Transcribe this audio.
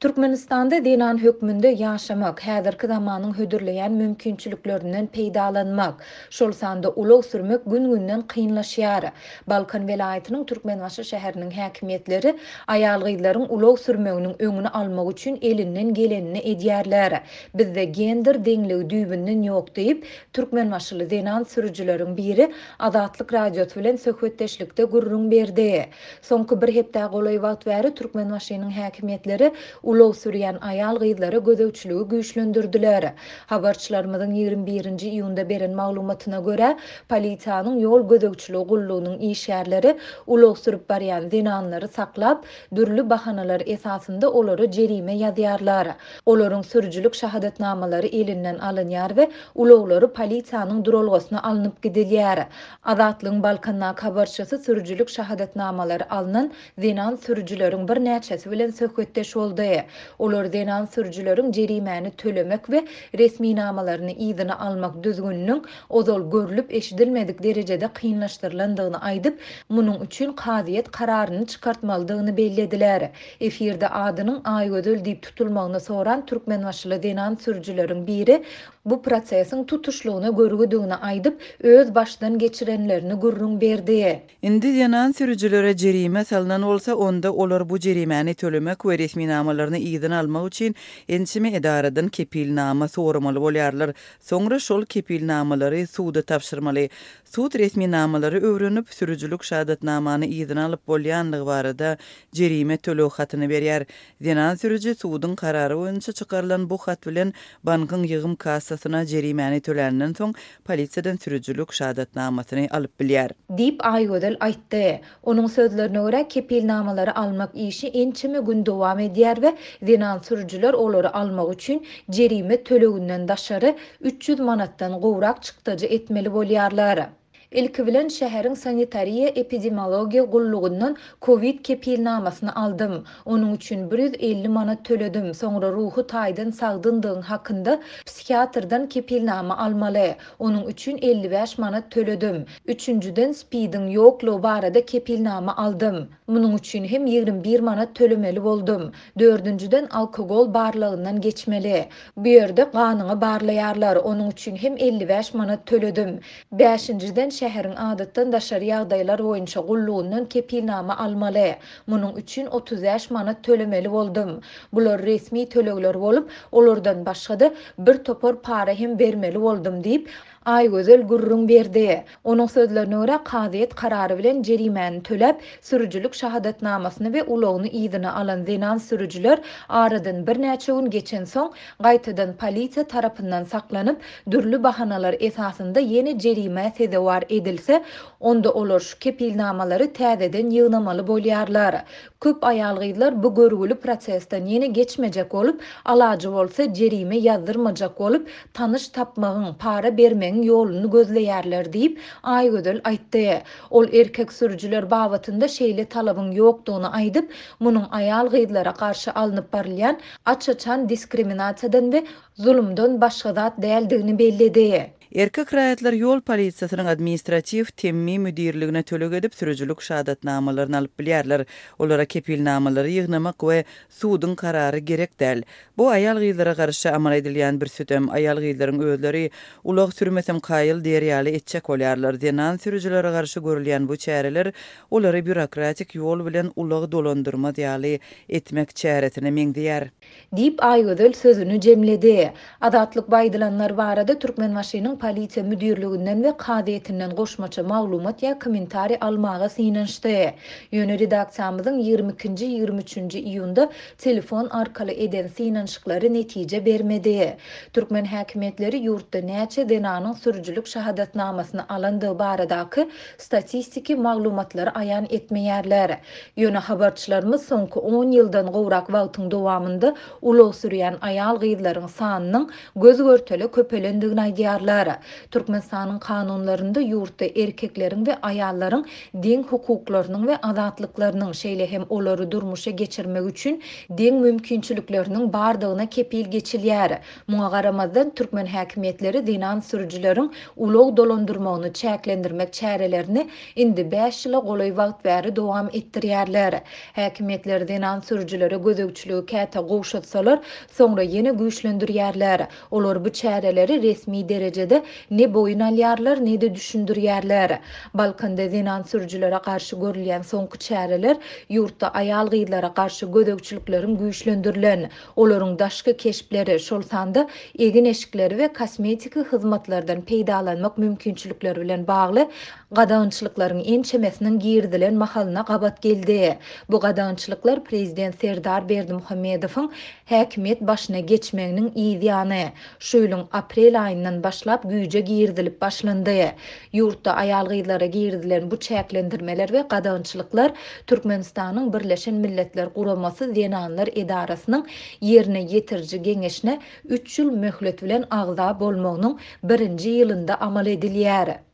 Türkmenistanda zenan hökmünde ýaşamak, häzirki zamanyň hödürleýän mümkinçiliklerinden peýdalanmak, şol sanda ulag sürmek gün-günden kynlaşýar. Balkan welaýatynyň Türkmenbaşy şäheriniň häkimiýetleri aýal-gyzlaryň ulag sürmeginiň öňüni almak üçin elinden gelenini edýärler. Bizde gender deňligi düýbünden ýok diýip, türkmenbaşyly zenan sürüjileriň biri Azatlyk Radiosy bilen söhbetdeşlikde gürrüň berdi. Soňky bir hepdä golaý wagt bäri Türkmenbaşynyň häkimiýetleri ulag sürýän aýal-gyzlara gözegçiligi güýçlendirdiler. Habarçylarymyzyň 21 nji iýunda beren maglumatyna görä, polisiýanyň ýol gözegçiligi gullugynyň işgärleri ulag sürüp barýan zenanlary saklap, dürli bahanalar esasynda olara jerime ýazýarlar. Olaryň sürüjilik şahadatnamalary elinden alynýar we ulaglary polisiýanyň duralgasyna alnyp gidilýär. Azatlygyň Balkandaky habarçysy sürüjilik şahadatnamalary alnan zenan sürüjileriň birnäçesi bilen söhbetdeş boldy. Olar zenan sürüjileriň jerimäni tölemek we resminamalaryny yzyna almak düzgüniniň ozal görlüp-eşidilmedik derejede kynlaşdyrylandygyny aýdyp, munuň üçin kazyýet kararyny çykartmalydygyny bellediler. Efirde adynyň Aýgözel diýip tutulmagyny soran türkmenbaşyly zenan sürüjileriň biri bu prosesiň tutuşlygyna görgüdigini aýdyp, öz başdan geçirenlerini gürrüň berdi. Indi zenan sürüjilere jerime salnan bolsa, onda olar bu jerimäni tölemek we resminamalaryny yzyna almak üçin ençeme edaradan kepilnama soramaly bolýarlar. Soňra şol kepilnamalary suda tabşyrmaly. Sud resminamalary öwrenip, sürüjilik şahadatnamany yzyna alyp bolýanlygy barada jerime töleg hatyny berýär. Zenan sürüji suduň karary boýunça çykarylan bu hat bilen bankyň ýygym kassasyna jerimäni töläninden soň, polisiýadan sürüjilik şahadatnamasyny alyp bilýär. Diýip, Aýgözel aýtdy. Onuň sözlerine görä, kepilnamalary almak işi ençeme gün dowam edýär we zenan sürüjiler olary almak üçin jerime töleginden daşary 300 manatdan gowrak çykdajy etmeli bolýarlar. Ilki bilen şäheriň sanitariýa-epidemiologiýa gullugyndan kowid kepilnamasyny aldym. Onuň üçin 150 manat töledim, soňra ruhy taýdan sagdyndygyň hakynda psihiatrdan kepilnama almaly. Onuň üçin 55 manat töledim. Üçünjiden SPID-iň ýoklugy barada kepilnama aldym. Munuň üçin hem 21 manat tölemeli boldum. Dördünjiden alkogol barlagyndan geçmeli. Bu ýerde ganyňy barlaýarlar, onuň üçin hem 55 manat töledim. Bäşinjiden şäheriň adatdan daşary ýagdaýlar boýunça gullugyndan kepilnama almaly. Munuň üçin 35 manat tölemeli boldum. Bular resmi tölegler bolup, olardan başga-da bir topar para hem bermeli boldum diýip, Aýgözel gürrüň berdi. Onuň sözlerine görä, kazyýet karary bilen jerimäni töläp, sürüjilik şahadatnamasyny we ulagyny yzyna alan zenan sürüjiler aradan birnäçe gün geçensoň, gaýtadan polisiýa tarapyndan saklanyp, dürli bahanalar esasynda ýene jerimä sezewar edilse, onda olar şu kepilnamalary täzeden ýygnamaly bolýarlar. Köp aýal-gyzlar bu görgüli prosesden ýene geçmejek bolup, alajy bolsa jerime ýazdyrmajak bolup, tanyş tapmagyň, para bermegiň ýoluny gözleýärler diýip, Aýgözel aýtdy. Ol erkek sürüjiler babatynda şeýle talabyň ýokdugyny aýdyp, munuň aýal-gyzlara garşy alnyp barylýan aç-açan diskriminasiýadan we zulumdan başga zat däldigini belledi. Erkek raýatlar ýol polisiýasynyň administratiw temmi müdirligine töleg edip, sürüjilik şahadatnamalaryny alyp bilýärler. Olara kepilnamalary ýygnamak we suduň karary gerek däl. Bu aýal-gyzlara garşy amal edilýän bir sütem. Aýal-gyzlaryň özleri ulag sürmesem kaýyl diýer ýaly etjek bolýarlar. Zenan sürüjilere garşy görülýän bu çäreler olary býurokratik ýol bilen ulag dolandyrmaz ýaly etmek çäresine meňzeýär. Diýip, Aýgözel sözüni jemledi. Azatlyk bu aýdylanlar barada Türkmenbaşynyň Polisiýa müdirliginden we kazyýetinden goşmaça maglumat ýa kommentariý almaga synanyşdy. Ýöne redaksiýamyzyň 22-nji, 23-nji iýunda telefon arkaly eden synanyşyklary netije bermedi. Türkmen häkimiýetleri ýurtda näçe zenanyň sürüjilik şahadatnamasyny alandygy baradaky statistiki maglumatlary aýan etmeýärler. Ýöne habarçylarymyz soňky on ýyldan gowrak wagtyň dowamynda ulag sürýän aýal-gyzlaryň sanynyň göz-görtele köpelendigini aýdýarlar. durýar. Türkmenistanyň kanunlarynda ýurtda erkekleriň we aýallaryň deň hukuklarynyň we azatlyklarynyň, şeýle hem olary durmuşa geçirmek üçin deň mümkinçilikleriniň bardygyna kepil geçilýär. Muňa garamazdan, türkmen häkimiýetleri zenan sürüjileriň ulag dolandyrmagyny çäklendirmek çärelerini indi bäş ýyla golaý wagt bäri dowam etdirýärler. Häkimiýetler zenan sürüjilere gözegçiligi käte gowşatsalar, soňra ýene güýçlendirýärler. Olar bu çäreleri resmi derejede ne boýun alýarlar, ne-de düşündirýärler. Balkanda zenan sürüjilere garşy görülýän soňky çäreler ýurtda aýal-gyzlara garşy gözegçilikleriň güýçlendirilen, olaryň daşky keşpleri, şol sanda egin-eşikleri we kosmetiki hyzmatlardan peýdalanmak mümkinçilikleri bilen bagly gadagançylyklaryň ençemesiniň girizilen mahalyna gabat geldi. Bu gadagançylyklar prezident Serdar Berdimuhamedowyň häkimiýet başyna geçmeginiň yz ýany, şu ýylyň aprel aýyndan başlap güýje girizilip başlandy. Ýurtda aýal-gyzlara girizilen bu çäklendirmeler we gadagançylyklar Türkmenistanyň Birleşen Milletler Guramasy Zenanlar edarasynyň Ýerine ýetiriji geňeşine üç ýyl möhlet bilen agza bolmagynyň birinji ýylynda amal edilýär.